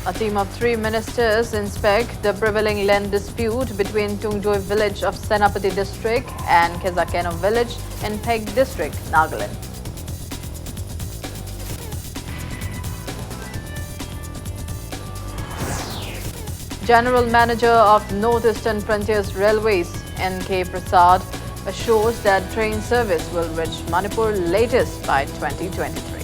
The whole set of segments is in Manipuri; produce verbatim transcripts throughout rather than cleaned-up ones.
A team of three ministers inspect the prevailing land dispute between Tungjoy village of Senapati district and Khezakeno village in Phek district, Nagaland. General Manager of North Eastern Frontiers Railways, N K Prasad, assures that train service will reach Manipur latest by twenty twenty-three.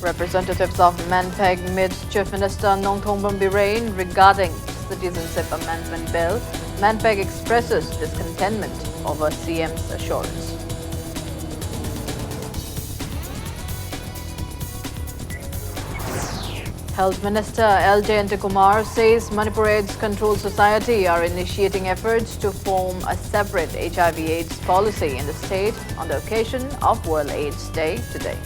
Representatives of Manphek meet Chief Minister Nongthombam Biren regarding Citizenship Amendment Bill. Manphek expresses discontentment over C M's assurance. Health Minister L Jayanta Kumar says Manipur AIDS Control Society are initiating efforts to form a separate H I V AIDS policy in the state on the occasion of World AIDS Day today.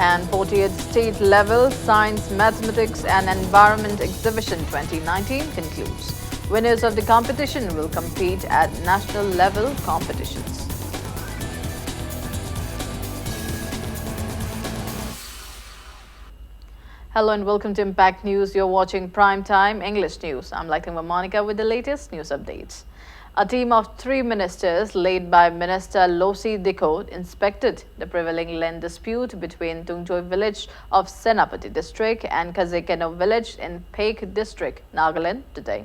And forty-eighth state level science, mathematics and environment exhibition twenty nineteen concludes. Winners of the competition will compete at national level competitions. Hello and welcome to Impact News. You're watching Prime Time English News. I'm Laithingma Monica with the latest news updates. A team of three ministers, led by Minister Losi Dikho, inspected the prevailing land dispute between Tungjoy village of Senapati district and Khazekeno village in Phek district, Nagaland, today.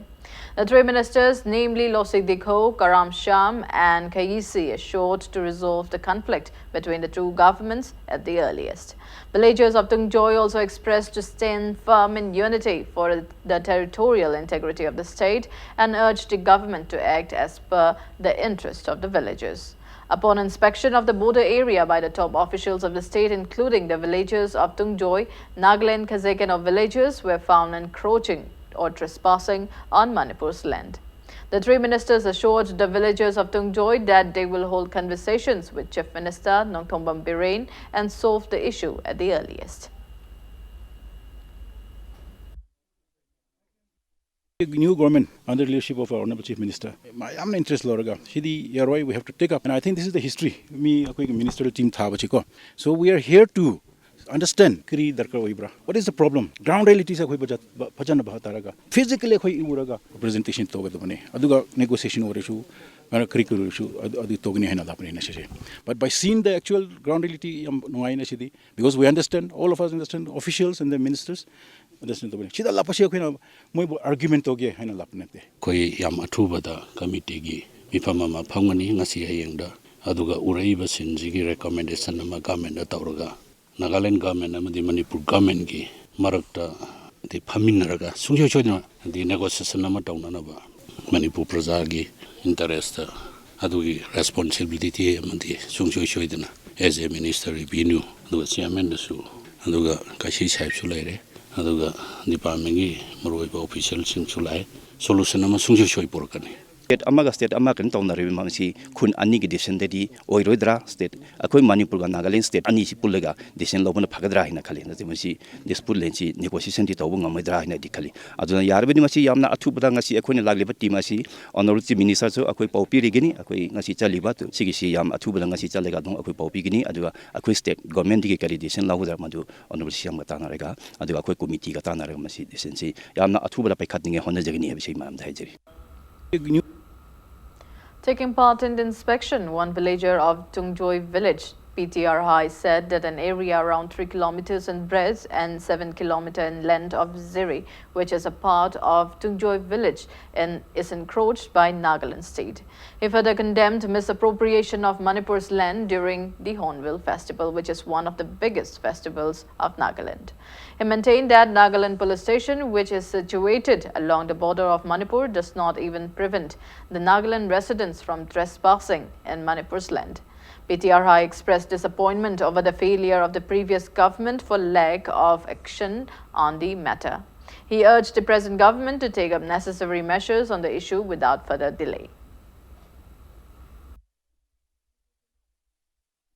The three ministers, namely Losi Dikho, Karam Sham, and Kayisi, assured to resolve the conflict between the two governments at the earliest. Villagers of Tungjoy also expressed to stand firm in unity for the territorial integrity of the state and urged the government to act as per the interest of the villagers. Upon inspection of the border area by the top officials of the state, including the villagers of Tungjoy, Nagaland Khazekeno villagers were found encroaching or trespassing on Manipur's land. The three ministers assured the villagers of Tungjoy that they will hold conversations with Chief Minister Nongthombam Biren and solve the issue at the earliest. New government under the leadership of our honorable Chief Minister ꯃꯌꯥꯝꯅ interest ꯂꯧꯔꯒ ꯁꯤꯗꯤ ꯌꯥꯔꯣꯏ, we have to take up, and I think this is the history. ꯃꯤ ꯑꯩꯈꯣꯏꯒꯤ ministerial team ꯊꯥꯕꯁꯤꯀꯣ, so we are here to understand ꯀꯔꯤ ꯗꯔꯀꯥꯔ ꯑꯣꯏꯕ꯭ꯔꯥ, what is the problem, ground realities ꯑꯩꯈꯣꯏ ꯐꯖ- ꯐꯖꯅ ꯚꯥꯞ ꯇꯥꯔꯒ physically ꯑꯩꯈꯣꯏ ꯎꯔꯒ presentation ꯇꯧꯒꯗꯕꯅꯤ, ꯑꯗꯨꯒ negotiation ꯑꯣꯏꯔꯁꯨ ꯀꯔꯤ ꯀꯔꯤ ꯑꯣꯏꯔꯁꯨ ꯑꯗꯨ ꯑꯗꯨ ꯇꯧꯒꯅꯤ ꯍꯥꯏꯅ ꯂꯥꯛꯄꯅꯤꯅ ꯁꯤꯁꯦ. But by seeing the actual ground reality ꯌꯥꯝ ꯅꯨꯡꯉꯥꯏꯅ ꯁꯤꯗꯤ, because we understand, all of us understand, officials and the ministers understand ꯇꯧꯕꯅꯤ. ꯁꯤꯗ ꯂꯥꯛꯄꯁꯤ ꯑꯩꯈꯣꯏꯅ ꯃꯣꯏꯕꯨ argument ꯇꯧꯒꯦ ꯍꯥꯏꯅ ꯂꯥꯛꯄ ꯅꯠꯇꯦ. ꯑꯩꯈꯣꯏ ꯌꯥꯝ ꯑꯊꯨꯕꯗ committeeꯒꯤ ꯃꯤꯐꯝ ꯑꯃ ꯐꯝꯒꯅꯤ ꯉꯁꯤ ꯍꯌꯦꯡꯗ, ꯑꯗꯨꯒ ꯎꯔꯛꯏꯕꯁꯤꯡꯁꯤꯒꯤ recommendation ꯑꯃ governmentꯗ ꯇꯧꯔꯒ Nagaland government ꯑꯃꯗꯤ ꯃꯅꯤꯄꯨꯔ governmentꯀꯤ ꯃꯔꯛꯇ ꯍꯥꯏꯗꯤ ꯐꯝꯃꯤꯟꯅꯔꯒ ꯁꯨꯡꯁꯣꯏ ꯁꯣꯏꯗꯅ ꯍꯥꯏꯗꯤ negotiation ꯑꯃ ꯇꯧꯅꯅꯕ ꯃꯅꯤꯄꯨꯔ ꯄ꯭ꯔꯖꯥꯒꯤ interestꯇ ꯑꯗꯨꯒꯤ responsibility ꯑꯃꯗꯤ ꯁꯨꯡꯁꯣꯏ ꯁꯣꯏꯗꯅ as a minister revenue ꯑꯗꯨꯒ chairmanꯗꯁꯨ ꯑꯗꯨꯒ ꯀꯩꯁꯤ ꯁꯥꯍꯦꯕꯁꯨ ꯂꯩꯔꯦ, ꯑꯗꯨꯒ departmentꯀꯤ ꯃꯔꯨꯑꯣꯏꯕ officialꯁꯤꯡꯁꯨ ꯂꯥꯛꯑꯦ, solution ꯑꯃ ꯁꯨꯡꯁꯣꯏ ꯁꯣꯏ ꯄꯨꯔꯛꯀꯅꯤ꯫ State ꯑꯃꯒ state ꯑꯃ ꯀꯩꯅꯣ ꯇꯧꯅꯔꯤꯕ ꯃꯁꯤ ꯈꯨꯟ ꯑꯅꯤꯒꯤ decisionꯗꯗꯤ ꯑꯣꯏꯔꯣꯏꯗ꯭ꯔꯥ? State ꯑꯩꯈꯣꯏ ꯃꯅꯤꯄꯨꯔꯒ ꯅꯥꯒꯥꯂꯦꯟ state ꯑꯅꯤꯁꯤ ꯄꯨꯜꯂꯒ decision ꯂꯧꯕꯅ ꯐꯒꯗ꯭ꯔꯥ ꯍꯥꯏꯅ ꯈꯜꯂꯤ꯫ ꯅꯠꯇꯦ, ꯃꯁꯤ dispute landꯁꯤ negotiationꯗꯤ ꯇꯧꯕ ꯉꯝꯃꯣꯏꯗ꯭ꯔꯥ ꯍꯥꯏꯅꯗꯤ ꯈꯜꯂꯤ꯫ ꯑꯗꯨꯅ ꯌꯥꯔꯕꯗꯤ ꯃꯁꯤ ꯌꯥꯝꯅ ꯑꯊꯨꯕꯗ ꯉꯁꯤ ꯑꯩꯈꯣꯏꯅ ꯂꯥꯛꯂꯤꯕ team ꯑꯁꯤ honorable Chief Ministerꯁꯨ ꯑꯩꯈꯣꯏ ꯄꯥꯎ ꯄꯤꯔꯤꯒꯅꯤ꯫ ꯑꯩꯈꯣꯏ ꯉꯁꯤ ꯆꯠꯂꯤꯕ ꯁꯤꯒꯤꯁꯤ ꯌꯥꯝ ꯑꯊꯨꯕꯗ ꯉꯁꯤ ꯆꯠꯂꯒ ꯑꯗꯨꯝ ꯑꯩꯈꯣꯏ ꯄꯥꯎ ꯄꯤꯒꯅꯤ꯫ ꯑꯗꯨꯒ ꯑꯩꯈꯣꯏ state governmentꯗꯒꯤ ꯀꯔꯤ decision ꯂꯧꯒꯗ꯭ꯔꯥ ꯃꯗꯨ honorable CMꯒ ꯇꯥꯟꯅꯔꯒ, ꯑꯗꯨꯒ ꯑꯩꯈꯣꯏ committeeꯒ ꯇꯥꯟꯅꯔꯒ ꯃꯁꯤ decisionꯁꯤ ꯌꯥꯝꯅ ꯑꯊꯨꯕꯗ ꯄꯥꯏꯈꯠꯅꯤꯡꯉꯦ ꯍꯣꯠꯅꯖꯒꯅꯤ ꯍꯥꯏꯕꯁꯤ ꯑꯩ ꯃꯌꯥꯝꯗ ꯍꯥꯏꯖꯔꯤ꯫ Taking part in the inspection, one villager of Tungjoi village, P T R High, said that an area around three kilometers in breadth and seven kilometer in length of Ziri, which is a part of Tungjoi village, in, is encroached by Nagaland state. He further condemned misappropriation of Manipur's land during the Hornbill Festival, which is one of the biggest festivals of Nagaland. He maintained that Nagaland Police Station, which is situated along the border of Manipur, does not even prevent the Nagaland residents from trespassing in Manipur's land. P T R High expressed disappointment over the failure of the previous government for lack of action on the matter. He urged the present government to take up necessary measures on the issue without further delay.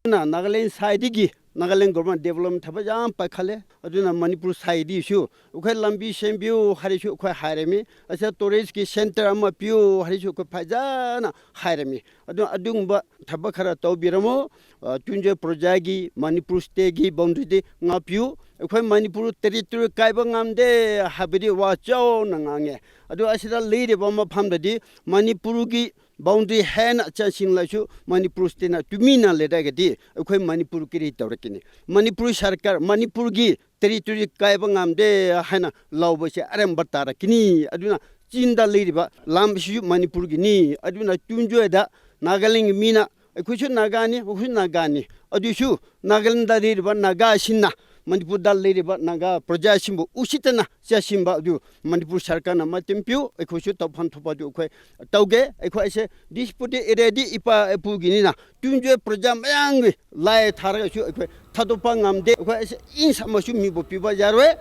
Nagaland ꯁꯥꯏꯠꯇꯒꯤ ꯅꯥꯒꯥꯂꯦꯟ ꯒꯣꯔꯃꯦꯟ ꯗꯦꯕꯂꯞꯃꯦꯟ ꯊꯕꯛ ꯌꯥꯝ ꯄꯥꯏꯈꯠꯂꯦ꯫ ꯑꯗꯨꯅ ꯃꯅꯤꯄꯨꯔ ꯁꯥꯏꯗꯤꯁꯨ ꯑꯩꯈꯣꯏ ꯂꯝꯕꯤ ꯁꯦꯝꯕꯤꯌꯨ ꯍꯥꯏꯔꯁꯨ ꯑꯩꯈꯣꯏ ꯍꯥꯏꯔꯝꯃꯤ꯫ ꯑꯁꯤꯗ ꯇꯨꯔꯤꯁꯀꯤ ꯁꯦꯟꯇꯔ ꯑꯃ ꯄꯤꯌꯨ ꯍꯥꯏꯔꯁꯨ ꯑꯩꯈꯣꯏ ꯐꯖꯅ ꯍꯥꯏꯔꯝꯃꯤ꯫ ꯑꯗꯨ ꯑꯗꯨꯒꯨꯝꯕ ꯊꯕꯛ ꯈꯔ ꯇꯧꯕꯤꯔꯝꯃꯣ꯫ ꯑ, ꯇꯨꯟꯖꯣꯏ ꯄ꯭ꯔꯣꯖꯦꯛꯀꯤ ꯃꯅꯤꯄꯨꯔ ꯁ꯭ꯇꯦꯠꯀꯤ ꯕꯥꯎꯟꯗꯔꯤꯗꯤ ꯉꯥꯛꯄꯤꯌꯨ꯫ ꯑꯩꯈꯣꯏ ꯃꯅꯤꯄꯨꯔ ꯇꯦꯔꯤꯇꯣꯔꯤ ꯀꯥꯏꯕ ꯉꯝꯗꯦ ꯍꯥꯏꯕꯗꯤ ꯋꯥ ꯆꯥꯎꯅ ꯉꯥꯡꯉꯦ꯫ ꯑꯗꯨ ꯑꯁꯤꯗ ꯂꯩꯔꯤꯕ ꯃꯐꯝꯗꯗꯤ ꯃꯅꯤꯄꯨꯔꯒꯤ ꯕꯥꯎꯟꯗꯔꯤ ꯍꯦꯟꯅ ꯆꯪꯁꯤꯜꯂꯁꯨ ꯃꯅꯤꯄꯨꯔ ꯁ꯭ꯇꯦꯠꯅ ꯇꯨꯃꯤꯟꯅ ꯂꯩꯔꯒꯗꯤ ꯑꯩꯈꯣꯏ ꯃꯅꯤꯄꯨꯔ ꯀꯔꯤ ꯇꯧꯔꯛꯀꯅꯤ? ꯃꯅꯤꯄꯨꯔ ꯁꯔꯀꯥꯔ ꯃꯅꯤꯄꯨꯔꯒꯤ ꯇꯦꯔꯤꯇꯣꯔꯤ ꯀꯥꯏꯕ ꯉꯝꯗꯦ ꯍꯥꯏꯅ ꯂꯥꯎꯕꯁꯦ ꯑꯔꯦꯝꯕ ꯇꯥꯔꯛꯀꯅꯤ꯫ ꯑꯗꯨꯅ ꯆꯤꯡꯗ ꯂꯩꯔꯤꯕ ꯂꯝꯁꯤꯁꯨ ꯃꯅꯤꯄꯨꯔꯒꯤꯅꯤ꯫ ꯑꯗꯨꯅ ꯇꯨꯟꯖꯣꯏꯗ ꯅꯥꯒꯥꯂꯦꯟꯒꯤ ꯃꯤꯅ ꯑꯩꯈꯣꯏꯁꯨ ꯅꯥꯒꯥꯅꯤ, ꯑꯩꯈꯣꯏꯁꯨ ꯅꯥꯒꯥꯅꯤ꯫ ꯑꯗꯨꯁꯨ ꯅꯥꯒꯥꯂꯦꯟꯗ ꯂꯩꯔꯤꯕ ꯅꯥꯒꯥꯁꯤꯡꯅ ꯃꯅꯤꯄꯨꯔꯗ ꯂꯩꯔꯤꯕ ꯅꯥꯒꯥ ꯄ꯭ꯔꯖꯥꯁꯤꯡꯕꯨ ꯎꯁꯤꯠꯇꯅ ꯆꯦꯟꯁꯤꯟꯕ ꯑꯗꯨ ꯃꯅꯤꯄꯨꯔ ꯁꯔꯀꯥꯔꯅ ꯃꯇꯦꯡ ꯄꯤꯌꯨ꯫ ꯑꯩꯈꯣꯏꯁꯨ ꯇꯧꯐꯝ ꯊꯣꯛꯄ ꯑꯗꯨ ꯑꯩꯈꯣꯏ ꯇꯧꯒꯦ꯫ ꯑꯩꯈꯣꯏ ꯑꯁꯦ ꯗꯤꯁꯄ꯭ꯌꯨꯇꯦꯗ ꯑꯦꯔꯤꯌꯥꯗꯤ ꯏꯄꯥ ꯏꯄꯨꯒꯤꯅꯤꯅ ꯇꯨꯟꯖꯣꯏ ꯄ꯭ꯔꯖꯥ ꯃꯌꯥꯝꯒꯤ ꯂꯥꯏ ꯊꯥꯔꯒꯁꯨ ꯑꯩꯈꯣꯏ ꯊꯥꯗꯣꯛꯄ ꯉꯝꯗꯦ꯫ ꯑꯩꯈꯣꯏ ꯑꯁꯦ ꯏꯟꯁ ꯑꯃꯁꯨ ꯃꯤꯕꯨ ꯄꯤꯕ ꯌꯥꯔꯣꯏ꯫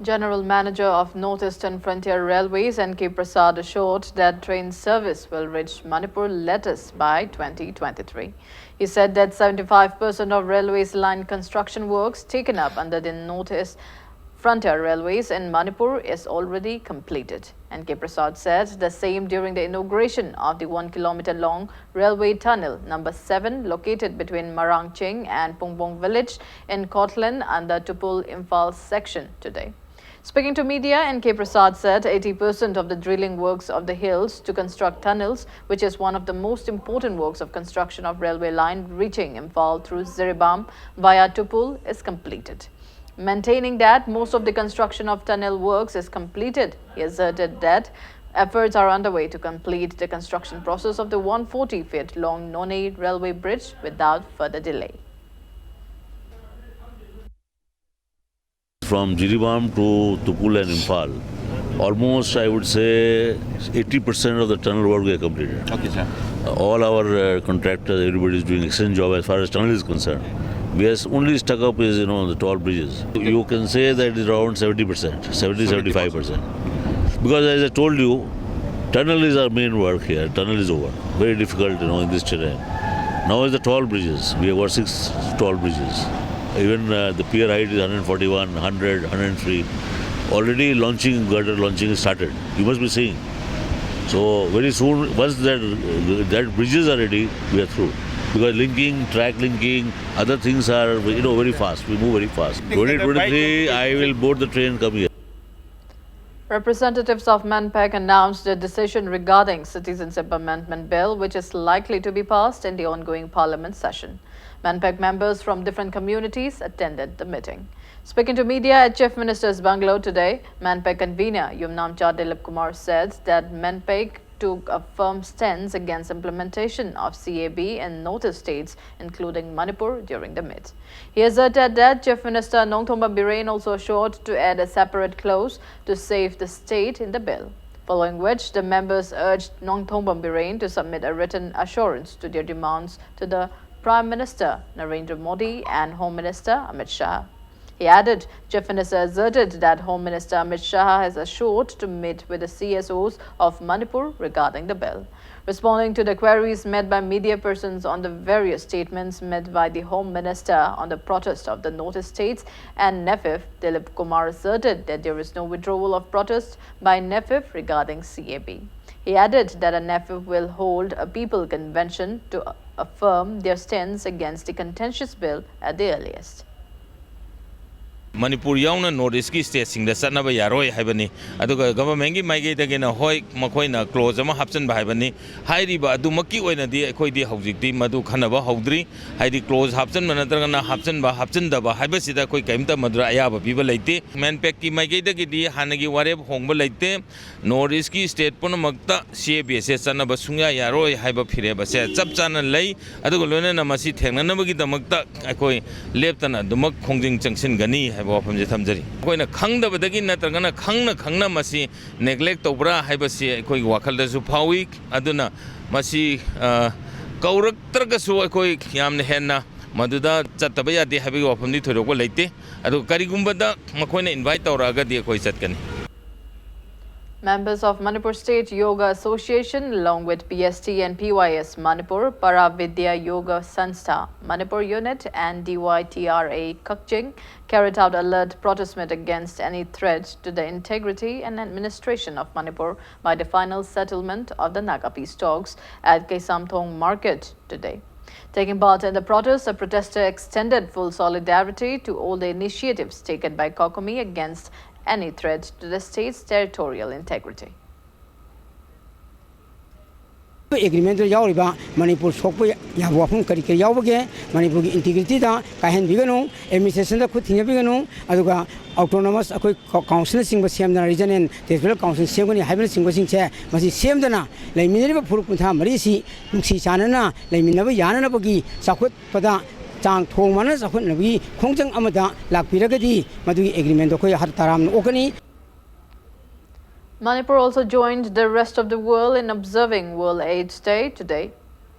General Manager of North Eastern Frontier Railways, N K Prasad, assured that train service will reach Manipur latest by twenty twenty-three. He said that seventy-five percent of railways line construction works taken up under the North East Frontier Railways in Manipur is already completed. N K Prasad said the same during the inauguration of the one kilometer long railway tunnel number seven, located between Marangching and Pungbong village in Kothlin under Tupul Imphal section today. Speaking to media, N K Prasad said eighty percent of the drilling works of the hills to construct tunnels, which is one of the most important works of construction of railway line reaching Imphal through Jiribam via Tupul, is completed. Maintaining that most of the construction of tunnel works is completed, he asserted that efforts are underway to complete the construction process of the one forty feet long Noney railway bridge without further delay. From Jiribam to Tupul and Imphal, almost, I would say, eighty percent of the tunnel work we have completed. Okay, sir. All our uh, contractors, everybody is doing excellent job as far as tunnel is concerned. We are only stuck up is, you know, the tall bridges. You can say that it's around seventy percent, seventy, seventy-five percent. Because as I told you, tunnel is our main work here. Tunnel is over. Very difficult, you know, in this terrain. Now is the tall bridges. We have got six tall bridges. Even uh, the pier height is one forty-one, one hundred, one oh three. Already launching, girder launching is started. You must be seeing. So very soon, once that that bridges are ready, we are through. Because linking, track linking, other things are, you know, very fast. We move very fast. Twenty twenty-three, I will board the train, come here. Representatives of MANPAC announced a decision regarding Citizenship Amendment Bill, which is likely to be passed in the ongoing parliament session. MANPAC members from different communities attended the meeting. Speaking to media at Chief Minister's bungalow today, MANPAC convener Yumnam Cha Dilip Kumar said that MANPAC took a firm stance against implementation of C A B in Northeast states, including Manipur, during the meet. He asserted that Chief Minister Nongthombam Biren also assured to add a separate clause to save the state in the bill, following which the members urged Nongthombam Biren to submit a written assurance to their demands to the Prime Minister Narendra Modi and Home Minister Amit Shah. He added, Chief Minister asserted that Home Minister Amit Shah has assured to meet with the C S Os of Manipur regarding the bill. Responding to the queries made by media persons on the various statements made by the Home Minister on the protest of the Northeast states and NEFIF, Dilip Kumar asserted that there is no withdrawal of protest by NEFIF regarding C A B. He added that a NEFIF will hold a people convention to affirm their stance against the contentious bill at the earliest. Manipur ꯌꯥꯎꯅ ꯅꯣꯔꯠ ꯏꯁꯀꯤ ꯁ꯭ꯇꯦꯠꯁꯤꯡꯗ ꯆꯠꯅꯕ ꯌꯥꯔꯣꯏ ꯍꯥꯏꯕꯅꯤ꯫ ꯑꯗꯨꯒ ꯒꯚꯔꯟꯃꯦꯟꯒꯤ ꯃꯥꯏꯀꯩꯗꯒꯤꯅ ꯍꯣꯏ, ꯃꯈꯣꯏꯅ ꯀ꯭ꯂꯣꯖ ꯑꯃ ꯍꯥꯞꯆꯤꯟꯕ ꯍꯥꯏꯕꯅꯤ꯫ ꯍꯥꯏꯔꯤꯕ ꯑꯗꯨꯃꯛꯀꯤ ꯑꯣꯏꯅꯗꯤ ꯑꯩꯈꯣꯏꯗꯤ ꯍꯧꯖꯤꯛꯇꯤ ꯃꯗꯨ ꯈꯟꯅꯕ ꯍꯧꯗ꯭ꯔꯤ꯫ ꯍꯥꯏꯗꯤ ꯀ꯭ꯂꯣꯖ ꯍꯥꯞꯆꯤꯟꯕ ꯅꯠꯇ꯭ꯔꯒꯅ ꯍꯥꯞꯆꯤꯟꯕ ꯍꯥꯞꯆꯤꯟꯗꯕ ꯍꯥꯏꯕꯁꯤꯗ ꯑꯩꯈꯣꯏ ꯀꯔꯤꯝꯇ ꯃꯗꯨꯗ ꯑꯌꯥꯕ ꯄꯤꯕ ꯂꯩꯇꯦ꯫ ꯃꯦꯟꯄꯦꯛꯀꯤ ꯃꯥꯏꯀꯩꯗꯒꯤꯗꯤ ꯍꯥꯟꯅꯒꯤ ꯋꯥꯔꯦꯞ ꯍꯣꯡꯕ ꯂꯩꯇꯦ꯫ ꯅꯣꯔꯠ ꯏꯁꯀꯤ ꯁ꯭ꯇꯦꯠ ꯄꯨꯝꯅꯃꯛꯇ ꯁꯤ ꯑꯦ ꯕꯤ ꯑꯦꯁ ꯑꯦ ꯆꯠꯅꯕ ꯁꯨꯡꯌꯥ ꯌꯥꯔꯣꯏ ꯍꯥꯏꯕ ꯐꯤꯔꯦꯞ ꯑꯁꯦ ꯆꯞ ꯆꯥꯅ ꯂꯩ꯫ ꯑꯗꯨꯒ ꯂꯣꯏꯅꯅ ꯃꯁꯤ ꯊꯦꯡꯅꯅꯕꯒꯤꯗꯃꯛꯇ ꯑꯩꯈꯣꯏ ꯂꯦꯞꯇꯅ ꯑꯗꯨꯃꯛ ꯈꯣꯡꯖꯪ ꯆꯪꯁꯤꯟꯒꯅꯤ ꯍꯥꯏꯕ ꯋꯥꯐꯝꯁꯦ ꯊꯝꯖꯔꯤ꯫ ꯑꯩꯈꯣꯏꯅ ꯈꯪꯗꯕꯗꯒꯤ ꯅꯠꯇ꯭ꯔꯒꯅ ꯈꯪꯅ ꯈꯪꯅ ꯃꯁꯤ ꯅꯦꯒ꯭ꯂꯦꯛ ꯇꯧꯕ꯭ꯔꯥ ꯍꯥꯏꯕꯁꯤ ꯑꯩꯈꯣꯏꯒꯤ ꯋꯥꯈꯜꯗꯁꯨ ꯐꯥꯎꯏ꯫ ꯑꯗꯨꯅ ꯃꯁꯤ, ꯑ, ꯀꯧꯔꯛꯇ꯭ꯔꯒꯁꯨ ꯑꯩꯈꯣꯏ ꯌꯥꯝꯅ ꯍꯦꯟꯅ ꯃꯗꯨꯗ ꯆꯠꯇꯕ ꯌꯥꯗꯦ ꯍꯥꯏꯕꯒꯤ ꯋꯥꯐꯝꯗꯤ ꯊꯣꯏꯗꯣꯛꯄ ꯂꯩꯇꯦ꯫ ꯑꯗꯨꯒ ꯀꯔꯤꯒꯨꯝꯕꯗ ꯃꯈꯣꯏꯅ ꯏꯟꯚꯥꯏꯠ ꯇꯧꯔꯛꯑꯒꯗꯤ ꯑꯩꯈꯣꯏ ꯆꯠꯀꯅꯤ꯫ Members of Manipur State Yoga Association, along with P S T and P Y S Manipur, Para Vidya Yoga Sanstha Manipur Unit, and D Y T R A Kakching, carried out alert protest meet against any threat to the integrity and administration of Manipur by the final settlement of the Naga peace talks at Keisamthong Market today. Taking part in the protest, the protester extended full solidarity to all the initiatives taken by COCOMI against any threat to the state's territorial integrity. Agreement ꯌꯥꯎꯔꯤꯕ ꯃꯅꯤꯄꯨꯔ ꯁꯣꯛꯄ ꯌꯥꯕ ꯋꯥꯐꯝ ꯀꯔꯤ ꯀꯔꯤ ꯌꯥꯎꯕꯒꯦ? ꯃꯅꯤꯄꯨꯔꯒꯤ ꯏꯟꯇꯤꯒ꯭ꯔꯤꯇꯤꯗ ꯀꯥꯏꯍꯟꯕꯤꯒꯅꯨ, ꯑꯦꯗꯃꯤꯅꯤꯁꯇ꯭ꯔꯦꯁꯟꯗ ꯈꯨꯠ ꯊꯤꯡꯖꯤꯟꯕꯤꯒꯅꯨ, ꯑꯗꯨꯒ ꯑꯣꯇꯣꯅꯣꯃꯁ ꯑꯩꯈꯣꯏ ꯀꯥꯎꯟꯁꯤꯜꯅꯆꯤꯡꯕ ꯁꯦꯝꯗꯅ, ꯔꯤꯖꯅꯦꯜ ꯇꯦꯔꯤꯇꯣꯔꯤꯌꯦꯜ ꯀꯥꯎꯟꯁꯤꯜ ꯁꯦꯝꯒꯅꯤ ꯍꯥꯏꯕꯅꯆꯤꯡꯕꯁꯤꯡꯁꯦ ꯃꯁꯤ ꯁꯦꯝꯗꯅ ꯂꯩꯃꯤꯟꯅꯔꯤꯕ ꯐꯨꯔꯨꯞ ꯀꯨꯟꯊ꯭ꯔꯥ ꯃꯔꯤꯁꯤ ꯅꯨꯡꯁꯤ ꯆꯥꯟꯅꯅ ꯂꯩꯃꯤꯟꯅꯕ ꯌꯥꯅꯅꯕꯒꯤ ꯆꯥꯎꯈꯠꯄꯗ ꯆꯥꯡ ꯊꯣꯡ ꯃꯥꯟꯅ ꯆꯥꯎꯈꯠꯅꯕꯒꯤ ꯈꯣꯡꯖꯪ ꯑꯃꯗ ꯂꯥꯛꯄꯤꯔꯒꯗꯤ ꯃꯗꯨꯒꯤ ꯑꯦꯒ꯭ꯔꯤꯃꯦꯟꯗꯣ ꯑꯩꯈꯣꯏ ꯍꯔ ꯇꯔꯥꯝꯅ ꯑꯣꯛꯀꯅꯤ꯫ Manipur also joined the rest of the world in observing World AIDS Day today.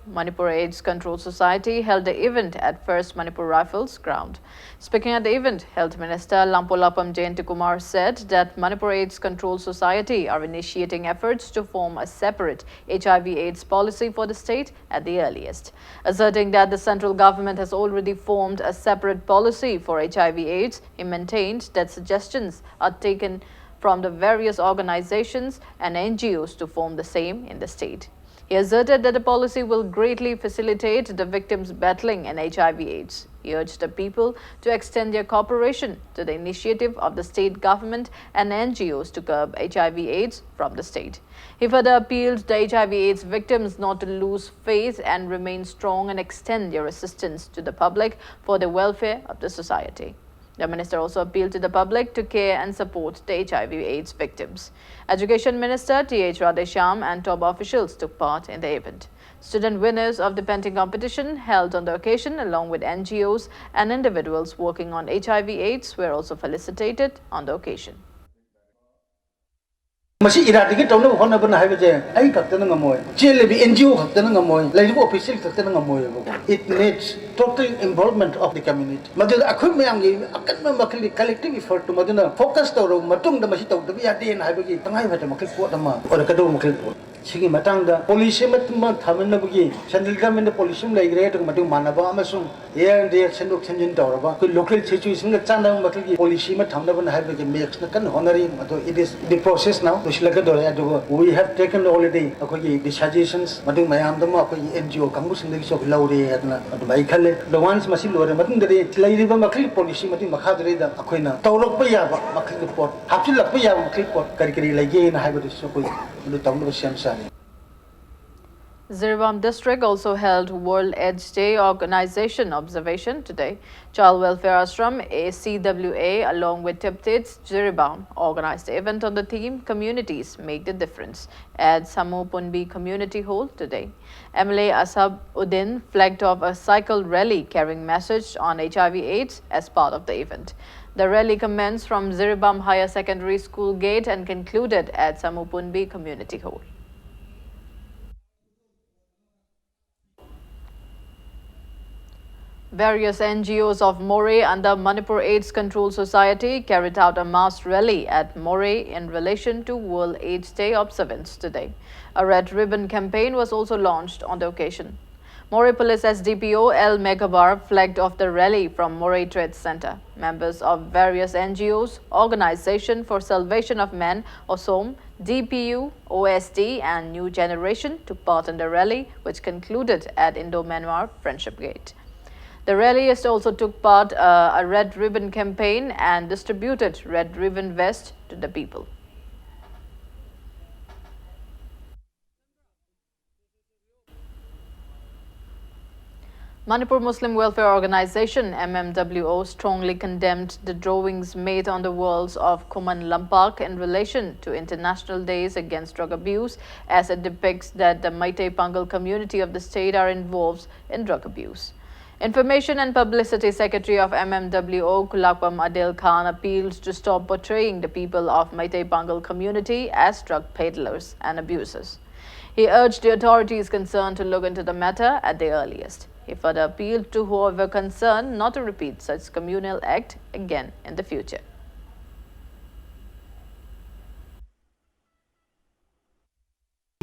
Manipur AIDS Control Society held the event at First Manipur Rifles ground. Speaking at the event, Health Minister Lampolapam Jayantakumar said that Manipur AIDS Control Society are initiating efforts to form a separate H I V AIDS policy for the state at the earliest. Asserting that the central government has already formed a separate policy for H I V AIDS, he maintained that suggestions are taken from the various organizations and N G Os to form the same in the state. He asserted that the policy will greatly facilitate the victims battling an H I V AIDS. He urged the people to extend their cooperation to the initiative of the state government and N G Os to curb H I V AIDS from the state. He further appealed to H I V AIDS victims not to lose faith and remain strong and extend their assistance to the public for the welfare of the society. The minister also appealed to the public to care and support the H I V AIDS victims. Education Minister T H Radheshyam and top officials took part in the event. Student winners of the painting competition held on the occasion, along with N G Os and individuals working on H I V AIDS, were also felicitated on the occasion. ꯃꯁꯤ ꯏꯔꯥꯗꯤꯀꯦꯠ ꯇꯧꯅꯕ ꯍꯣꯠꯅꯕꯅ ꯍꯥꯏꯕꯁꯦ ꯑꯩ ꯈꯛꯇꯅ ꯉꯝꯃꯣꯏ, ꯆꯦꯜꯂꯤꯕ ꯑꯦꯟ ꯖꯤ ꯑꯣ ꯈꯛꯇꯅ ꯉꯝꯃꯣꯏ, ꯂꯩꯔꯤꯕ ꯑꯣꯐꯤꯁꯤꯌꯦꯜ ꯈꯛꯇꯅ ꯉꯝꯃꯣꯏꯕꯀꯣ꯫ It needs total involvement of the community. ꯃꯗꯨꯗ ꯑꯩꯈꯣꯏ ꯃꯌꯥꯝꯒꯤ ꯑꯀꯟꯕ ꯃꯈꯜꯒꯤ ꯀꯂꯦꯛꯇꯤꯚ ꯏꯐꯔꯠꯇꯨ ꯃꯗꯨꯅ ꯐꯣꯀꯁ ꯇꯧꯔꯕ ꯃꯇꯨꯡꯗ ꯃꯁꯤ ꯇꯧꯗꯕ ꯌꯥꯗꯦꯅ ꯍꯥꯏꯕꯒꯤ ꯇꯉꯥꯏ ꯐꯗꯕ ꯃꯈꯜ ꯄꯣꯠ ꯑꯃ ꯑꯣꯏꯔꯛꯀꯗꯧꯕ ꯃꯈꯜ ꯄꯣꯠ꯫ ꯁꯤꯒꯤ ꯃꯇꯥꯡꯗ ꯄꯣꯂꯤꯁꯤ ꯑꯃ ꯊꯝꯅꯕꯒꯤ ꯁꯦꯟꯇ꯭ꯔꯦꯜ ꯒꯚꯔꯟꯃꯦꯟꯠꯇ ꯄꯣꯂꯤꯁꯤ ꯑꯃ ꯂꯩꯈ꯭ꯔꯦ, ꯑꯗꯨꯒ ꯃꯗꯨ ꯃꯥꯟꯅꯕ ꯑꯃꯁꯨꯡ ꯌꯔ ꯑꯦꯟ ꯌꯔ ꯁꯦꯝꯗꯣꯛ ꯁꯦꯝꯖꯤꯟ ꯇꯧꯔꯕ ꯑꯩꯈꯣꯏ ꯂꯣꯀꯦꯜ ꯁꯤꯆꯨꯋꯦꯁꯟꯒ ꯆꯥꯟꯅꯕ ꯃꯈꯜꯒꯤ ꯄꯣꯂꯤꯁꯤ ꯑꯃ ꯊꯝꯅꯕꯅ ꯍꯥꯏꯕꯒꯤ ꯃꯦꯛꯁꯅ ꯀꯟꯅ ꯍꯣꯠꯅꯔꯤ꯫ ꯑꯗꯣ it is the process now, ꯂꯣꯏꯁꯤꯜꯂꯛꯀꯗꯧꯔꯦ꯫ ꯑꯗꯨꯒ we have taken already ꯑꯩꯈꯣꯏꯒꯤ decisions, ꯃꯗꯨ ꯃꯌꯥꯝꯗꯨꯃ ꯑꯩꯈꯣꯏꯒꯤ ꯑꯦꯟ ꯖꯤ ꯑꯣ ꯀꯥꯡꯕꯨꯁꯤꯡꯗꯒꯤꯁꯨ ꯑꯩꯈꯣꯏ ꯂꯧꯔꯦ ꯍꯥꯏꯗꯅ ꯑꯗꯨꯝ ꯑꯩ ꯈꯜꯂꯦ꯫ ꯑꯗꯣ ꯋꯥꯟꯁ ꯃꯁꯤ ꯂꯣꯏꯔ ꯃꯇꯨꯡꯗꯗꯤ ꯂꯩꯔꯤꯕ ꯃꯈꯜꯒꯤ ꯄꯣꯂꯤꯁꯤ ꯃꯗꯨꯒꯤ ꯃꯈꯥꯗꯨꯗꯩꯗ ꯑꯩꯈꯣꯏꯅ ꯇꯧꯔꯛꯄ ꯌꯥꯕ ꯃꯈꯜꯒꯤ ꯄꯣꯠ, ꯍꯥꯞꯆꯤꯜꯂꯛꯄ ꯌꯥꯕ ꯃꯈꯜꯒꯤ ꯄꯣꯠ ꯀꯔꯤ ꯀꯔꯤ ꯂꯩꯒꯦꯅ ꯍꯥꯏꯕꯗꯨꯁꯨ ꯑꯩꯈꯣꯏ ꯑꯗꯨ ꯇꯧꯅꯕ ꯁꯦꯝ ꯁꯥꯔꯤ꯫ Jiribam district also held World AIDS Day organization observation today. Child Welfare Ashram, A C W A, along with Tiptits Jiribam, organized the event on the theme Communities Make the Difference at Samu Punbi Community Hall today. M L A Asab Uddin flagged off a cycle rally carrying message on H I V AIDS as part of the event. The rally commenced from Jiribam Higher Secondary School gate and concluded at Samu Punbi Community Hall. Various N G Os of Moreh under Manipur AIDS Control Society carried out a mass rally at Moreh in relation to World AIDS Day observance today. A red ribbon campaign was also launched on the occasion. Moreh Police S D P O L Meghabar flagged off the rally from Moreh Trade Center. Members of various N G Os, Organization for Salvation of Men, OSOM, D P U, O S D, and New Generation took part in the rally, which concluded at Indo-Myanmar Friendship Gate. The rallyist also took part uh, a red ribbon campaign and distributed red ribbon vest to the people. Manipur Muslim Welfare Organization, M M W O, strongly condemned the drawings made on the walls of Khuman Lampak in relation to International Days Against Drug Abuse, as it depicts that the Meitei Pangal community of the state are involved in drug abuse. Information and Publicity Secretary of M M W O, Kulakpam Adel Khan, appealed to stop portraying the people of Meitei Pangal community as drug peddlers and abusers. He urged the authorities concerned to look into the matter at the earliest. He further appealed to whoever concerned not to repeat such communal act again in the future.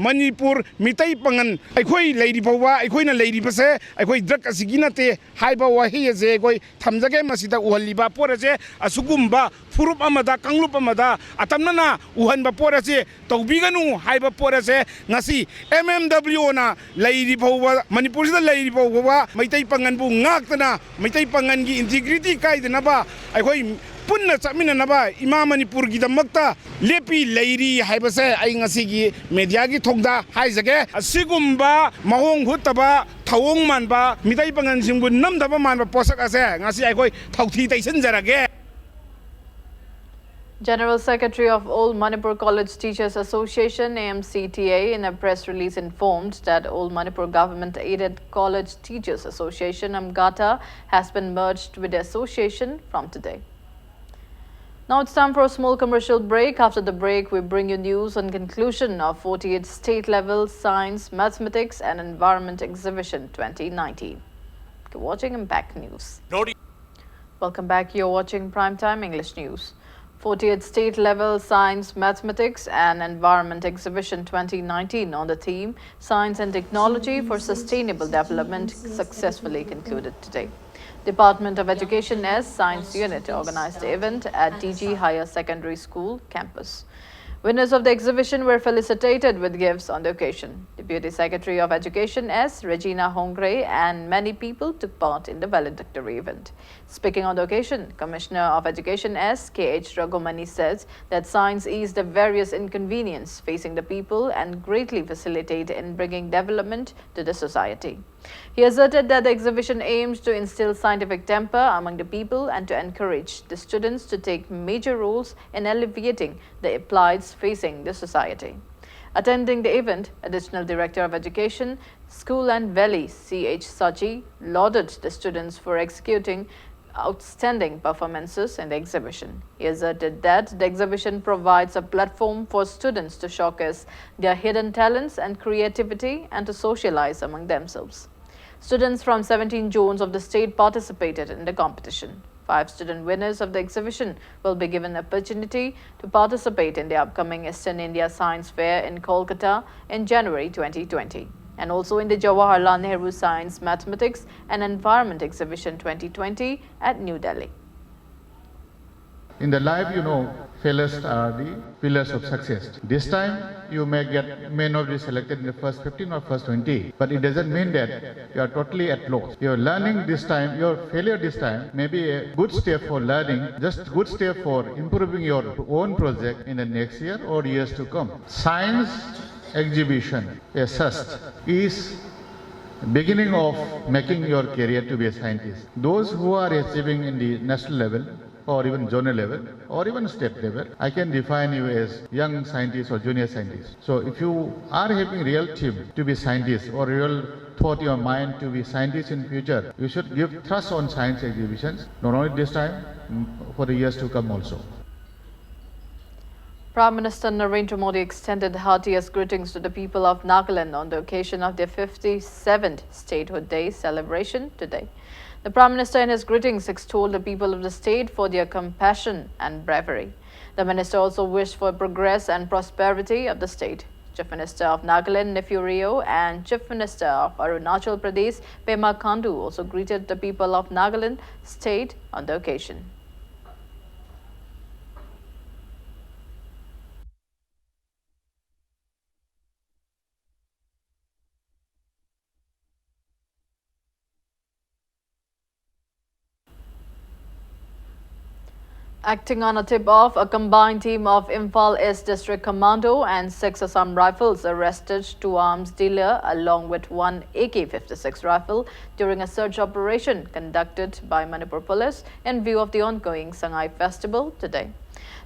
Manipur Meitei ꯄꯥꯉꯟ ꯑꯩꯈꯣꯏ ꯂꯩꯔꯤ ꯐꯥꯎꯕ, ꯑꯩꯈꯣꯏꯅ ꯂꯩꯔꯤꯕꯁꯦ ꯑꯩꯈꯣꯏ ꯗ꯭ꯔꯒ ꯑꯁꯤꯒꯤ ꯅꯠꯇꯦ ꯍꯥꯏꯕ ꯋꯥꯍꯩ ꯑꯁꯦ ꯑꯩꯈꯣꯏ ꯊꯝꯖꯒꯦ꯫ ꯃꯁꯤꯗ ꯎꯍꯜꯂꯤꯕ ꯄꯣꯠ ꯑꯁꯦ ꯑꯁꯤꯒꯨꯝꯕ ꯐꯨꯔꯨꯞ ꯑꯃꯗ, ꯀꯥꯡꯂꯨꯞ ꯑꯃꯗ ꯑꯇꯝꯅꯅ ꯎꯍꯟꯕ ꯄꯣꯠ ꯑꯁꯦ ꯇꯧꯕꯤꯒꯅꯨ ꯍꯥꯏꯕ ꯄꯣꯠ ꯑꯁꯦ ꯉꯁꯤ M M W O ꯅ ꯂꯩꯔꯤ ꯐꯥꯎꯕ, ꯃꯅꯤꯄꯨꯔꯁꯤꯗ ꯂꯩꯔꯤ ꯐꯥꯎꯕ ꯃꯩꯇꯩ ꯄꯥꯉꯟꯕꯨ ꯉꯥꯛꯇꯅ, ꯃꯩꯇꯩ ꯄꯥꯉꯟꯒꯤ integrity ꯀꯥꯏꯗꯅꯕ, ꯑꯩꯈꯣꯏ ꯄꯨꯟꯅ ꯆꯠꯃꯤꯟꯅꯅꯕ ꯏꯃꯥ ꯃꯅꯤꯄꯨꯔꯒꯤꯗꯃꯛꯇ ꯂꯦꯞꯄꯤ ꯂꯩꯔꯤ ꯍꯥꯏꯕꯁꯦ ꯑꯩ ꯉꯁꯤꯒꯤ ꯃꯦꯗꯤꯌꯥꯒꯤ ꯊꯣꯡꯗ ꯍꯥꯏꯖꯒꯦ꯫ ꯑꯁꯤꯒꯨꯝꯕ ꯃꯑꯣꯡ ꯍꯨꯠꯇꯕ, ꯊꯧꯑꯣꯡ ꯃꯥꯟꯕ ꯃꯤꯇꯩ ꯄꯥꯉꯟꯁꯤꯡꯕꯨ ꯅꯝꯗꯕ ꯃꯥꯟꯕ ꯄꯣꯠꯁꯛ ꯑꯁꯦ ꯉꯁꯤ ꯑꯩꯈꯣꯏ ꯊꯧꯊꯤ ꯇꯩꯁꯤꯟꯖꯔꯒꯦ꯫ General Secretary of All Manipur College Teachers Association, A M C T A, in a press release informed that All Manipur Government Aided College Teachers Association, AMGATA, has been merged with the association from today. Now it's time for a small commercial break. After the break, we bring you news on conclusion of forty-eighth State Level Science, Mathematics and Environment Exhibition twenty nineteen. Keep watching Impact News. Welcome back. You're watching Primetime English News. forty-eighth State Level Science, Mathematics and Environment Exhibition twenty nineteen on the theme Science and Technology for Sustainable Development successfully concluded today. Department of Education S Science Unit organized the event at D G Higher Secondary School campus. Winners of the exhibition were felicitated with gifts on the occasion. Deputy Secretary of Education S Regina Hongre and many people took part in the valedictory event. Speaking on the occasion, Commissioner of Education S K H Raghumani says that science eased the various inconvenience facing the people and greatly facilitate in bringing development to the society. He asserted that the exhibition aimed to instill scientific temper among the people and to encourage the students to take major roles in alleviating the plights facing the society. Attending the event, Additional Director of Education, School and Valley, C H Saji, lauded the students for executing outstanding performances in the exhibition. He asserted that the exhibition provides a platform for students to showcase their hidden talents and creativity and to socialize among themselves. Students from seventeen zones of the state participated in the competition. Five student winners of the exhibition will be given opportunity to participate in the upcoming Eastern India Science Fair in Kolkata in January twenty twenty, and also in the Jawaharlal Nehru Science, Mathematics and Environment Exhibition twenty twenty at New Delhi. In the life, you know, failures are the pillars of success. This time, you may get may not be selected in the first fifteen or first twenty, but it doesn't mean that you are totally at loss. Your learning this time, your failure this time may be a good step for learning, just good step for improving your own project in the next year or years to come. Science exhibition, as such, is beginning of making your career to be a scientist. Those who are achieving in the national level or even zonal level or even state level, I can define you as young scientist or junior scientist. So if you are having real theme to be scientist or real thought in your mind to be scientist in future, you should give thrust on science exhibitions, not only this time, mm, for the years to come also. Prime Minister Narendra Modi extended heartiest greetings to the people of Nagaland on the occasion of their fifty-seventh Statehood Day celebration today. The Prime Minister, in his greetings, extolled the people of the state for their compassion and bravery. The minister also wished for progress and prosperity of the state. Chief Minister of Nagaland, Neiphiu Rio, and Chief Minister of Arunachal Pradesh, Pema Khandu, also greeted the people of Nagaland state on the occasion. Acting on a tip-off, a combined team of Imphal East District Commando and six Assam Rifles arrested two arms dealer along with one A K fifty-six rifle during a search operation conducted by Manipur Police in view of the ongoing Sangai Festival today.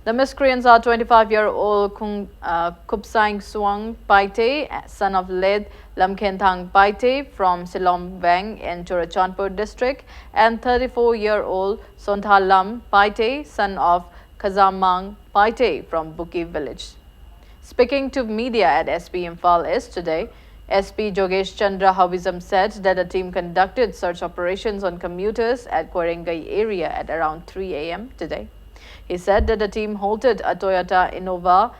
The miscreants are twenty-five-year-old Khung, uh, Khupsang Suang Paite, son of late Lamkhenthang Paite from Silom Veng in Churachandpur district, and thirty-four-year-old Sonthalam Paite, son of Khazamang Paite from Buki village. Speaking to media at S P Imphal East today, S P Jogesh Chandra Howizam said that the team conducted search operations on commuters at Koirengei area at around three a m today. He said that the team halted a Toyota Innova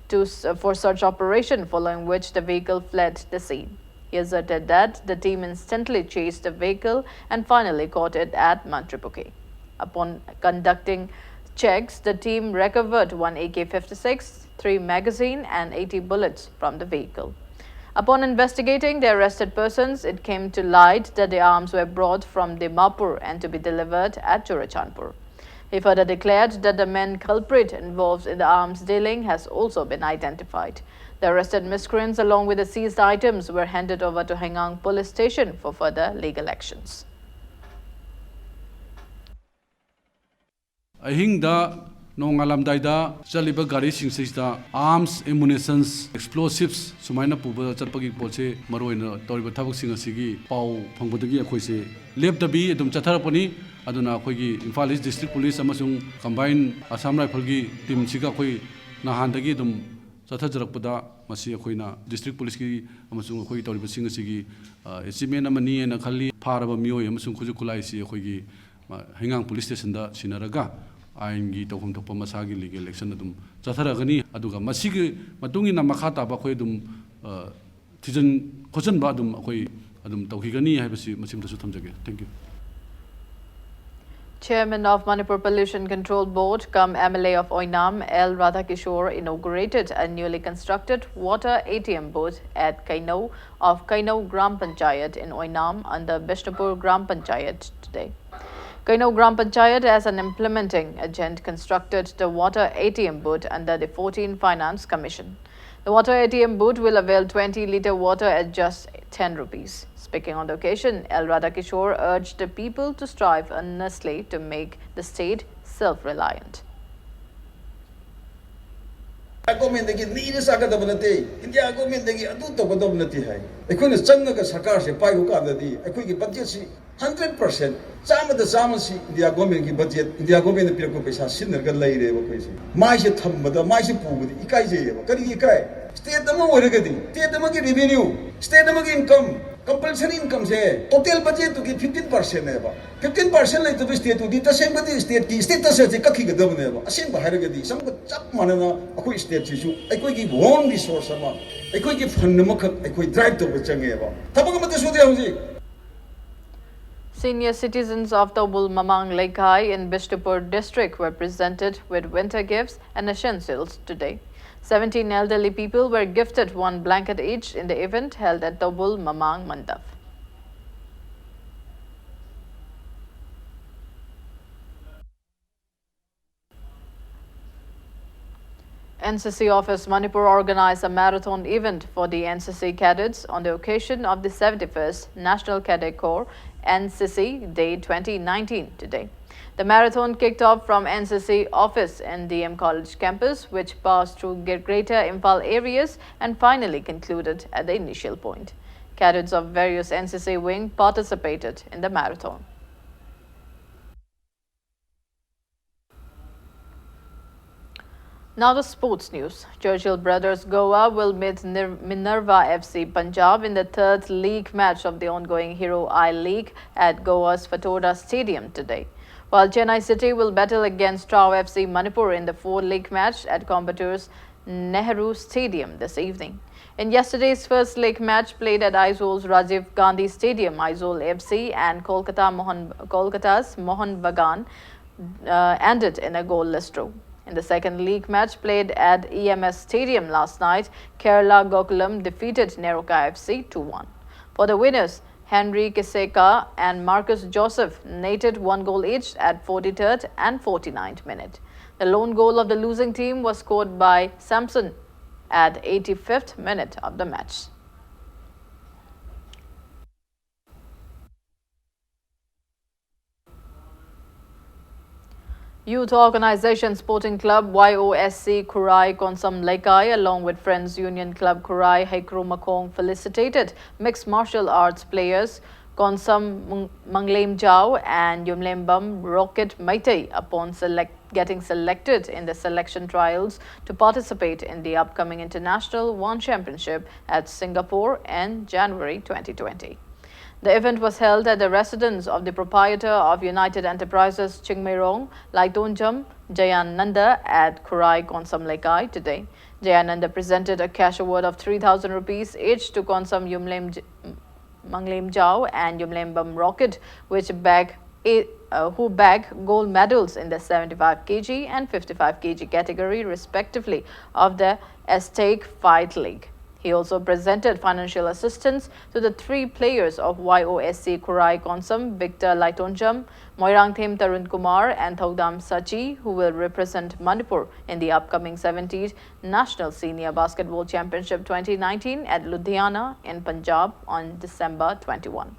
to, s- for search operation, following which the vehicle fled the scene. He asserted that the team instantly chased the vehicle and finally caught it at Mantripuki. Upon conducting checks, the team recovered one A K fifty-six, three magazine and eighty bullets from the vehicle. Upon investigating the arrested persons, it came to light that the arms were brought from Dimapur and to be delivered at Churachandpur. He further declared that the main culprit involved in the arms dealing has also been identified. The arrested miscreants, along with the seized items, were handed over to Heingang Police Station for further legal actions. ꯑꯍꯤꯡꯗ ꯅꯣꯡꯉꯥꯜꯂꯝꯗꯥꯏꯗ ꯆꯠꯂꯤꯕ ꯒꯥꯔꯤꯁꯤꯡꯁꯤꯗ arms, ammunitions, explosives ꯁꯨꯃꯥꯏꯅ ꯄꯨꯕ ꯆꯠꯄꯒꯤ ꯄꯣꯠꯁꯦ ꯃꯔꯨꯑꯣꯏꯅ ꯇꯧꯔꯤꯕ ꯊꯕꯛꯁꯤꯡ ꯑꯁꯤꯒꯤ ꯄꯥꯎ ꯐꯪꯕꯗꯒꯤ ꯑꯩꯈꯣꯏꯁꯦ ꯂꯦꯞꯇꯕꯤ ꯑꯗꯨꯝ ꯆꯠꯊꯔꯛꯄꯅꯤ꯫ ꯑꯗꯨꯅ ꯑꯩꯈꯣꯏꯒꯤ Imphal East District Police ꯑꯃꯁꯨꯡ Combined Assam Rifleꯒꯤ teamꯁꯤꯒ ꯑꯩꯈꯣꯏ ꯅꯍꯥꯟꯗꯒꯤ ꯑꯗꯨꯝ ꯆꯠꯊꯖꯔꯛꯄꯗ ꯃꯁꯤ ꯑꯩꯈꯣꯏꯅ district policeꯀꯤ ꯑꯃꯁꯨꯡ ꯑꯩꯈꯣꯏꯒꯤ ꯇꯧꯔꯤꯕꯁꯤꯡ ꯑꯁꯤꯒꯤ ꯑ, achievement ꯑꯃꯅꯤ ꯍꯥꯏꯅ ꯈꯜꯂꯤ꯫ ꯐꯥꯔꯕ ꯃꯤꯑꯣꯏ ꯑꯃꯁꯨꯡ ꯈꯨꯠꯁꯨ ꯈꯨꯠꯂꯥꯏꯁꯤ ꯑꯩꯈꯣꯏꯒꯤ ꯃ-, ꯍꯩꯉꯥꯡ police stationꯗ ꯁꯤꯟꯅꯔꯒ ꯑꯥꯏꯟꯒꯤ ꯇꯧꯐꯝ ꯊꯣꯛꯄ ꯃꯁꯥꯒꯤ legal action ꯑꯗꯨꯝ ꯆꯠꯊꯔꯛꯀꯅꯤ꯫ ꯑꯗꯨꯒ ꯃꯁꯤꯒꯤ ꯃꯇꯨꯡ ꯏꯟꯅ ꯃꯈꯥ ꯇꯥꯕ ꯑꯩꯈꯣꯏ ꯑꯗꯨꯝ, ꯑ, ꯊꯤꯖꯤꯟ ꯈꯣꯠꯆꯤꯟꯕ ꯑꯗꯨꯝ ꯑꯩꯈꯣꯏ ꯑꯗꯨꯝ ꯇꯧꯈꯤꯒꯅꯤ ꯍꯥꯏꯕꯁꯤ ꯃꯁꯤꯃꯇꯁꯨ ꯊꯝꯖꯒꯦ꯫ Thank you. Chairman of Manipur Pollution Control Board cum M L A of Oinam, L Radhakishore, inaugurated a newly constructed water A T M booth at Kainou of Kainou Gram Panchayat in Oinam under Bishnupur Gram Panchayat today. Kainou Gram Panchayat, as an implementing agent, constructed the water A T M booth under the fourteen Finance Commission. The water A T M booth will avail twenty litre water at just ten rupees. Speaking on the occasion, L Radhakishore urged the people to strive earnestly to make the state self-reliant. ꯒꯣꯔꯃꯦꯟꯗꯒꯤ ꯅꯤꯔ ꯆꯥꯒꯗꯕ ꯅꯠꯇꯦ, ꯏꯟꯗꯤꯌꯥ ꯒꯣꯔꯃꯦꯟꯗꯒꯤ ꯑꯗꯨ ꯇꯧꯒꯗꯕ ꯅꯠꯇꯦ ꯍꯥꯏ꯫ ꯑꯩꯈꯣꯏꯅ ꯆꯪꯉꯒ ꯁꯔꯀꯥꯔꯁꯦ ꯄꯥꯏꯕ ꯀꯥꯟꯗꯗꯤ ꯑꯩꯈꯣꯏꯒꯤ ꯕꯖꯦꯠꯁꯤ ꯍꯟꯗ꯭ꯔꯦꯠ ꯄꯥꯔꯁꯦꯟ, ꯆꯥꯝꯃꯗ ꯆꯥꯝꯃꯁꯤ ꯏꯟꯗꯤꯌꯥ ꯒꯣꯔꯃꯦꯟꯒꯤ ꯕꯖꯦꯠ, ꯏꯟꯗꯤꯌꯥ ꯒꯣꯔꯃꯦꯟꯅ ꯄꯤꯔꯛꯄ ꯄꯩꯁꯥ ꯁꯤꯖꯤꯟꯅꯔꯒ ꯂꯩꯔꯦꯕ ꯑꯩꯈꯣꯏꯁꯦ꯫ ꯃꯥꯏꯁꯦ ꯊꯝꯕꯗ ꯃꯥꯏꯁꯦ ꯄꯨꯕꯗꯤ ꯏꯀꯥꯏꯖꯩꯌꯦꯕ꯫ ꯀꯔꯤꯒꯤ ꯏꯀꯥꯏ? ꯁ꯭ꯇꯦꯠ ꯑꯃ ꯑꯣꯏꯔꯒꯗꯤ, ꯁ꯭ꯇꯦꯠ ꯑꯃꯒꯤ ꯔꯦꯚꯤꯅ꯭ꯌꯨ, ꯁ꯭ꯇꯦꯠ ꯑꯃꯒꯤ ꯏꯟꯀꯝ, ꯀꯝꯄꯜꯁꯔꯤ ꯏꯟꯀꯝꯁꯦ ꯇꯣꯇꯦꯜ ꯕꯖꯦꯠꯇꯨꯒꯤ ꯐꯤꯐꯇꯤꯟ ꯄꯥꯔꯁꯦꯟꯅꯦꯕ꯫ ꯐꯤꯐꯇꯤꯟ ꯄꯥꯔꯁꯦꯟ ꯂꯩꯇꯕ ꯁ꯭ꯇꯦꯠꯇꯨꯗꯤ ꯇꯁꯦꯡꯕꯗꯤ ꯁ꯭ꯇꯦꯠꯀꯤ ꯁ꯭ꯇꯦꯇꯁ ꯑꯁꯤ ꯀꯛꯈꯤꯒꯗꯕꯅꯦꯕ꯫ ꯑꯁꯦꯡꯕ ꯍꯥꯏꯔꯒꯗꯤ ꯁꯝꯒ ꯆꯞ ꯃꯥꯟꯅꯅ ꯑꯩꯈꯣꯏ ꯁ꯭ꯇꯦꯠꯁꯤꯁꯨ ꯑꯩꯈꯣꯏꯒꯤ ꯑꯣꯟ ꯔꯤꯁꯣꯔꯁ ꯑꯃ, ꯑꯩꯈꯣꯏꯒꯤ ꯐꯟ ꯑꯃꯈꯛ ꯑꯩꯈꯣꯏ ꯗ꯭ꯔꯥꯏꯚ ꯇꯧꯕ ꯆꯪꯉꯦꯕ꯫ ꯊꯕꯛ ꯑꯃꯠꯇ ꯁꯨꯗꯦ ꯍꯧꯖꯤꯛ꯫ Senior citizens of Toubul Mamang Leikhai in Bishnupur district were presented with winter gifts and essentials today. Seventeen elderly people were gifted one blanket each in the event held at Toubul Mamang Mandap. N C C Office Manipur organized a marathon event for the N C C cadets on the occasion of the seventy-first National Cadet Corps N C C Day twenty nineteen today. The marathon kicked off from N C C office in D M College campus, which passed through Gre- Greater Imphal areas and finally concluded at the initial point. Cadets of various N C C wing participated in the marathon. Now the sports news. Churchill Brothers Goa will meet Nir- Minerva F C Punjab in the third league match of the ongoing Hero I League at Goa's Fatorda Stadium today. While Chennai City will battle against Trao F C Manipur in the fourth league match at Coimbattoore's Nehru Stadium this evening. In yesterday's first leg match played at Aizaul's Rajiv Gandhi Stadium, Aizawl F C and Kolkata Mohan, Kolkata's Mohun Bagan uh, ended in a goalless draw. In the second league match played at E M S Stadium last night, Kerala Gokulam defeated Neroka F C two one. For the winners, Henry Kiseka and Marcus Joseph netted one goal each at forty-third and forty-ninth minute. The lone goal of the losing team was scored by Samson at eighty-fifth minute of the match. Youth Organization Sporting Club, Y O S C, Khurai Konsam Leikai, along with Friends Union Club Khurai Heikru Makhong, felicitated mixed martial arts players Konsam Mang- Manglem Jao and Yumlembam Rocket Meitei upon select- getting selected in the selection trials to participate in the upcoming International One Championship at Singapore in January twenty twenty. The event was held at the residence of the proprietor of United Enterprises Chingmeirong, Laitonjam Jayananda, at Khurai Konsam Leikai today. Jayananda presented a cash award of three thousand rupees each to Konsam Yumlem J- Manglem Jao and Yumlembam Rocket, which bag a- uh, who bag gold medals in the seventy-five kilogram and fifty-five kilogram category, respectively, of the Aztec Fight League. He also presented financial assistance to the three players of Y O S C Khurai Konsam, Victor Laitonjam, Moirangthem Tarun Kumar, and Thaudam Sachi, who will represent Manipur in the upcoming seventeenth National Senior Basketball Championship twenty nineteen at Ludhiana in Punjab on December twenty-one.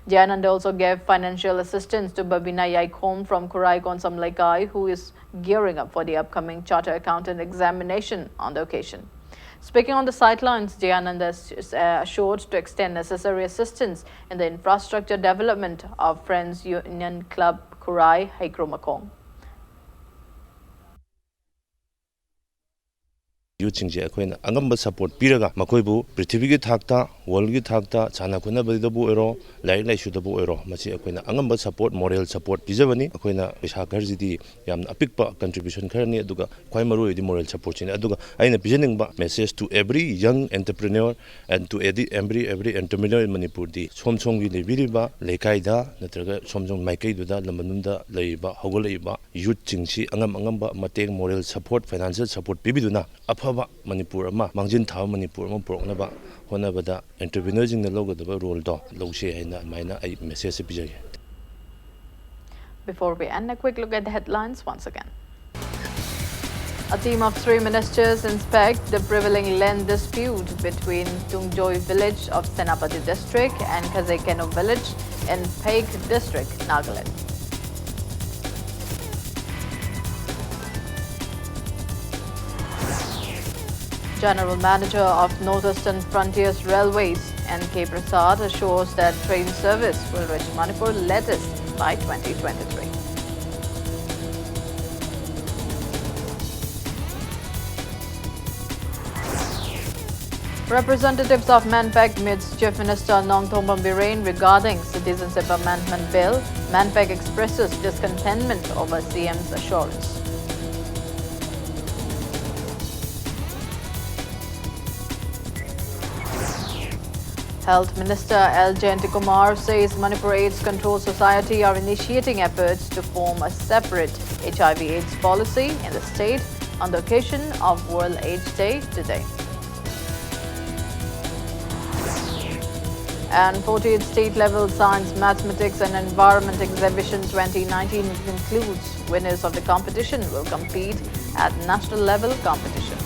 Jayananda also gave financial assistance to Babina Yaikhom from Khurai Konsam Leikai, who is gearing up for the upcoming Chartered Accountant examination on the occasion. Speaking on the sidelines, Jayananda s- uh, assured to extend necessary assistance in the infrastructure development of Friends Union Club Khurai Heikru Makhong. ꯌꯨꯠꯁꯤꯡꯁꯦ ꯑꯩꯈꯣꯏꯅ ꯑꯉꯝꯕ ꯁꯄꯣꯔꯠ ꯄꯤꯔꯒ ꯃꯈꯣꯏꯕꯨ ꯄ꯭ꯔꯤꯊꯤꯕꯤꯒꯤ ꯊꯥꯛꯇ, ꯋꯥꯔꯜꯒꯤ ꯊꯥꯛꯇ, ꯁꯥꯟꯅ ꯈꯣꯠꯅꯕꯗꯕꯨ ꯑꯣꯏꯔꯣ, ꯂꯥꯏꯔꯤꯛ ꯂꯥꯏꯁꯨꯗꯕꯨ ꯑꯣꯏꯔꯣ, ꯃꯁꯤ ꯑꯩꯈꯣꯏꯅ ꯑꯉꯝꯕ ꯁꯄꯣꯔꯠ, ꯃꯣꯔꯦꯜ ꯁꯄꯣꯔꯠ ꯄꯤꯖꯕꯅꯤ꯫ ꯑꯩꯈꯣꯏꯅ ꯄꯩꯁꯥ ꯈꯔꯁꯤꯗꯤ ꯌꯥꯝꯅ ꯑꯄꯤꯛꯄ ꯀꯟꯇ꯭ꯔꯤꯕ꯭ꯌꯨꯁꯟ ꯈꯔꯅꯤ, ꯑꯗꯨꯒ ꯈ꯭ꯋꯥꯏ ꯃꯔꯨ ꯑꯣꯏꯗꯤ ꯃꯣꯔꯦꯜ ꯁꯄꯣꯔꯠꯁꯤꯅꯤ꯫ ꯑꯗꯨꯒ ꯑꯩꯅ ꯄꯤꯖꯅꯤꯡꯕ message to every young entrepreneur and to every, every entrepreneur in ꯃꯅꯤꯄꯨꯔꯗꯤ, ꯁꯣꯝ ꯁꯣꯝꯒꯤ ꯂꯩꯕꯤꯔꯤꯕ ꯂꯩꯀꯥꯏꯗ ꯅꯠꯇ꯭ꯔꯒ ꯁꯣꯝ ꯁꯣꯝ ꯃꯥꯏꯀꯩꯗꯨꯗ, ꯂꯝꯗꯝꯗꯨꯗ ꯂꯩꯔꯤꯕ ꯍꯧꯒꯠꯂꯛꯏꯕ ꯌꯨꯠꯁꯤꯡꯁꯤ ꯑꯉꯝ ꯑꯉꯝꯕ ꯃꯇꯦꯡ, ꯃꯣꯔꯦꯜ ꯁꯄꯣꯔꯠ, ꯐꯥꯏꯅꯥꯟꯁꯤꯌꯦꯜ ꯁꯄꯣꯔꯠ ꯄꯤꯕꯤꯗꯨꯅ ꯑꯐꯕ ꯃꯅꯤꯄꯨꯔ ꯑꯃ, ꯃꯥꯡꯖꯤꯟ ꯊꯥꯕ ꯃꯅꯤꯄꯨꯔ ꯑꯃ ꯄꯨꯔꯛꯅꯕ ꯍꯣꯠꯅꯕꯗ entrepreneurꯁꯤꯡꯅ ꯂꯧꯒꯗꯕ ꯔꯣꯜꯗꯣ ꯂꯧꯁꯤ ꯍꯥꯏꯅ ꯑꯗꯨꯃꯥꯏꯅ ꯑꯩ ꯃꯦꯁꯦꯖꯁꯦ ꯄꯤꯖꯒꯦ꯫ Before we end, a quick look at the headlines once again. A team of three ministers inspect the prevailing land dispute between Tungjoi village of Senapati district and Khazekeno village in Phek district, Nagaland. General Manager of Northeastern Frontiers Railways, N K Prasad, assures that train service will reach Manipur latest by twenty twenty-three. Representatives of MANPAC meets Chief Minister Nongthombam Biren regarding Citizenship Amendment Bill. MANPAC expresses discontentment over C M's assurance. Health Minister L Jayantakumar says Manipur AIDS Control Society are initiating efforts to form a separate H I V AIDS policy in the state on the occasion of World AIDS Day today. And forty-eighth State Level Science, Mathematics and Environment Exhibition twenty nineteen concludes. Winners of the competition will compete at national level competition.